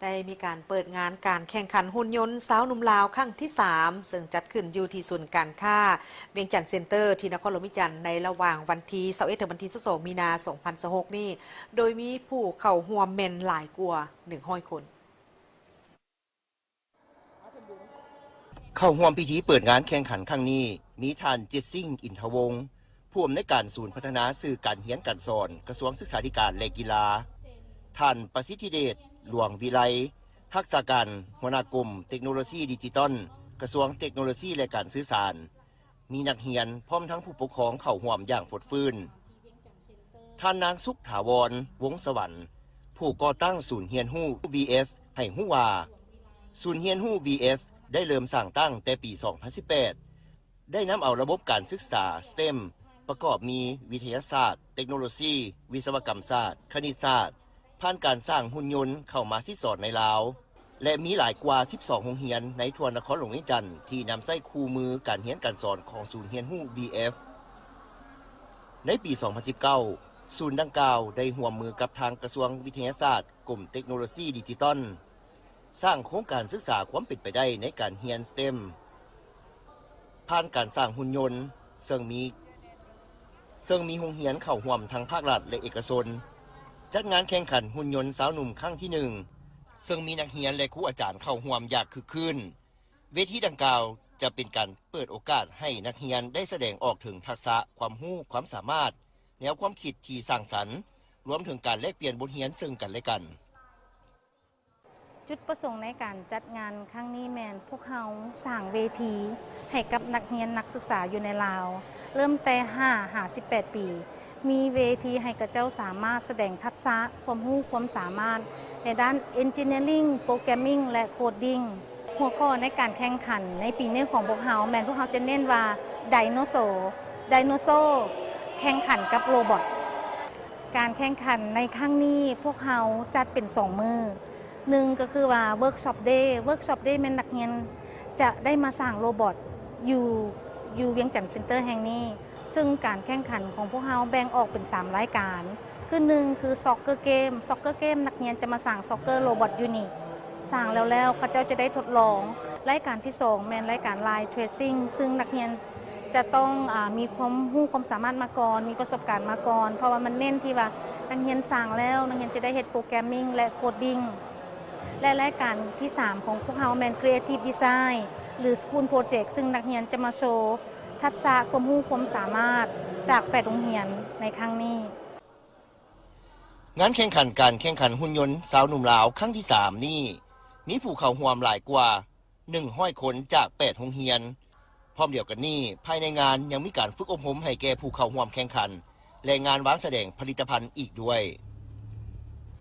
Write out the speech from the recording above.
ໄດ້ມີການເປີດງານການແຂ່ງຂັນຫຸ່ນຍົນຊາວໜຸ່ມລາວຄັ້ງທີສາມ ເຊິ່ງຈັດຂຶ້ນຢູ່ທີ່ສູນການຄ້າວຽງຈັນເຊັນເຕີ ທີ່ນະຄອນຫຼວງວຽງຈັນ ໃນລະຫວ່າງວັນທີຊາວເອັດ ເຖິງວັນທີຊາວສອງ ມີນາ ສອງພັນຊາວຫົກນີ້ ໂດຍມີຜູ້ເຂົ້າຮ່ວມແມ່ນຫຼາຍກວ່າໜຶ່ງຮ້ອຍຄົນ. ເຂົ້າຮ່ວມພິທີເປີດງານແຂ່ງຂັນຄັ້ງນີ້ ມີທ່ານ ເຈັດສິງ ອິນທະວົງ ຜູ້ອຳນວຍການສູນພັດທະນາສື່ການຮຽນການສອນ ກະຊວງສຶກສາທິການ ແລະ ກິລາ, ທ່ານ ປະສິດທິເດດ ຫຼວງວິໄລ ຮັກສາການຫົວໜ້າກົມເຕັກໂນໂລຊີດິຈິຕອນ ກະຊວງເຕັກໂນໂລຊີ ແລະ ການສື່ສານ, ມີນັກຮຽນ ພ້ອມທັງຜູ້ປົກຄອງເຂົ້າຮ່ວມຢ່າງຟົດຟື້ນ. ທ່ານນາງ ສຸກຖາວອນ ວົງສະຫວັນ ຜູ້ກໍ່ຕັ້ງສູນຮຽນຮູ້ ວີເອັຟ ໃຫ້ຮູ້ວ່າ ສູນຮຽນຮູ້ ວີເອັຟ ໄດ້ເລີ່ມສ້າງຕັ້ງແຕ່ປີສອງພັນສິບແປດ ໄດ້ນຳເອົາລະບົບການສຶກສາ ສະເຕັມ ປະກອບມີວິທະຍາສາດ, ເຕັກໂນໂລຊີ, ວິສະວະກຳສາດ, ຄະນິດສາດ, ຜ່ານການສ້າງຫຸ່ນຍົນເຂົ້າມາສິດສອນໃນລາວ ແລະ ມີຫຼາຍກວ່າສິບສອງໂຮງຮຽນໃນທົ່ວນະຄອນຫຼວງວຽງຈັນ ທີ່ນຳໃຊ້ຄູ່ມືການຮຽນການສອນຂອງສູນຮຽນຮູ້ ວີເອັຟ. ໃນປີສອງພັນສິບເກົ້າ ສູນດັ່ງກ່າວໄດ້ຮ່ວມມືກັບທາງກະຊວງວິທະຍາສາດ ກົມເຕັກໂນໂລຊີດິຈິຕອນ ສ້າງໂຄງການສຶກສາຄວາມເປັນໄປໄດ້ໃນການຮຽນ ສະເຕັມ ຜ່ານການສ້າງຫຸ່ນຍົນ ເຊິ່ງມີ ເຊິ່ງມີໂຮງຮຽນເຂົ້າຮ່ວມທັງພາກລັດ ແລະ ເອກະຊົນ ຈັດງານແຂ່ງຂັນຫຸ່ນຍົນຊາວໜຸ່ມຄັ້ງທີໜຶ່ງ ເຊິ່ງມີນັກຮຽນ ແລະ ຄູອາຈານເຂົ້າຮ່ວມຢ່າງຄຶກຄື້ນ. ເວທີດັ່ງກ່າວຈະເປັນການເປີດໂອກາດໃຫ້ນັກຮຽນໄດ້ສະແດງອອກເຖິງທັກສະ, ຄວາມຮູ້, ຄວາມສາມາດ, ແນວຄວາມຄິດທີ່ສ້າງສັນ, ລວມເຖິງການແລກປ່ຽນບົດຮຽນເຊິ່ງກັນ ແລະ ກັນ. ຈຸດປະສົງໃນການຈັດງານຄັ້ງນີ້ແມ່ນພວກເຮົາສ້າງເວທີໃຫ້ກັບນັກຮຽນນັກສຶກສາຢູ່ໃນລາວ ເລີ່ມແຕ່ຫ້າຫາສິບແປດປີ ມີເວທີໃຫ້ເຂົາເຈົ້າສາມາດສະແດງທັກສະ, ຄວາມຮູ້, ຄວາມສາມາດໃນດ້ານ Engineering, Programming ແລະ Coding. ຫົວຂໍ້ໃນການແຂ່ງຂັນໃນປີນີ້ຂອງພວກເຮົາແມ່ນພວກເຮົາຈະເນັ້ນວ່າ Dinosaur, Dinosaur ແຂ່ງຂັນກັບໂຣບອດ. ການແຂ່ງຂັນໃນຄັ້ງນີ້ພວກເຮົາຈັດເປັນສອງມື້. ໜຶ່ງກໍຄືວ່າ Workshop Day, Workshop Day ແມ່ນນັກຮຽນຈະໄດ້ມາສ້າງໂຣບອດຢູ່ ຢູ່ວຽງຈັນເຊັນເຕີແຫ່ງນີ້. ເຊິ່ງການແຂ່ງຂັນຂອງພວກເຮົາແບ່ງອອກເປັນສາມລາຍການ ຄື ໜຶ່ງ ຄື Soccer Game, Soccer Game ນັກຮຽນຈະມາສ້າງ Soccer ໂຣບອດຢູ່ນີ້ ສ້າງແລ້ວໆ ເຂົາເຈົ້າຈະໄດ້ທົດລອງ. ລາຍການທີສອງແມ່ນລາຍການ Line Tracing ເຊິ່ງນັກຮຽນຈະຕ້ອງ ອາ ມີຄວາມຮູ້ຄວາມສາມາດມາກ່ອນ, ມີປະສົບການມາກ່ອນ ເພາະວ່າມັນເນັ້ນທີ່ວ່ານັກຮຽນສ້າງແລ້ວ ນັກຮຽນຈະໄດ້ເຮັດ Programming ແລະ Coding. ແລະ ລາຍການທີສາມຂອງພວກເຮົາແມ່ນ Creative Design ຫຼື School Project ເຊິ່ງນັກຮຽນຈະມາໂຊທັກສະຄວາມຮູ້ຄວາມສາມາດຈາກແປດໂຮງຮຽນໃນຄັ້ງນີ້. ງານແຂ່ງຂັນການແຂ່ງຂັນຫຸ່ນຍົນຊາວໜຸ່ມລາວຄັ້ງທີສາມນີ້ ມີຜູ້ເຂົ້າຮ່ວມຫຼາຍກວ່າໜຶ່ງຮ້ອຍຄົນຈາກແປດໂຮງຮຽນ. ພ້ອມດຽວກັນນີ້, ພາຍໃນງານຍັງມີການຝຶກອົບຮົມໃຫ້ແກ່ຜູ້ເຂົ້າຮ່ວມແຂ່ງຂັນ ແລະ ງານວາງສະແດງຜະລິດຕະພັນອີກດ້ວຍ.